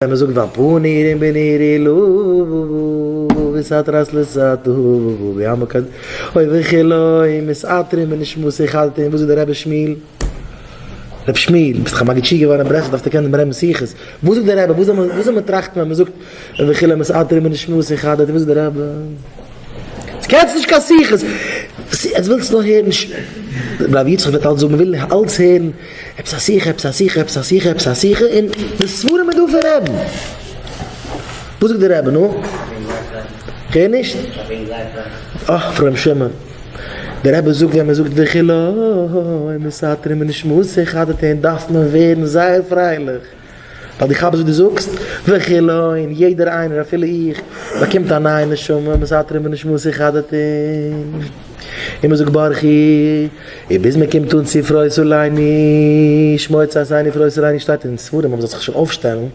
ווען מען זאגט והפנים בנערי לו וסתרת לסתו בעמק אוי וכלוי מסתרים בנשמות אחד און וואס זאגט דער רבי שמואל? רבי שמואל, ביסט דאך א מגיד שיעור געווארן אין ברסלב דארפסטו קענען דעם רבינ'ס שיחות, וואס זאגט דער רבי? וואס זאל מען וואס זאל מען טראכטן ווען מען זאגט וכלוי מסתרים בנשמות אחד און וואס זאגט דער רבי? עטס קענטס נישט קיין שיחות, עטס ווילטס נאר הערן, רבי יצחק וועט אלץ זאגן מען וויל אלץ הערן עפעס א שיחה, עפעס א שיחה, עפעס א שיחה, עפעס א שיחה, און די ספרים איז דא פון רעבן. וואס זאגט די רבי, נו? כ'הער נישט. אה, פרום שמעון. די רבי זאגט ווען מען זאגט וכו', מסתרים בנשמתא חדתין דארף מען ווערן זייער פרייליך. ווייל דו כאפסט וואס דו זאגסט? וכו', און יעדער איינער אפילו איך באקומט א נייע נשמה, מסתרים בנשמתא חדתין. און מען זאגט ברכי, און ביז מען קומט אן צו פרוס עלינו, שמוץ עשינו פרוס עלינו שטייט אין ספרים אז מען זאל זיך שוין אויפשטעלן.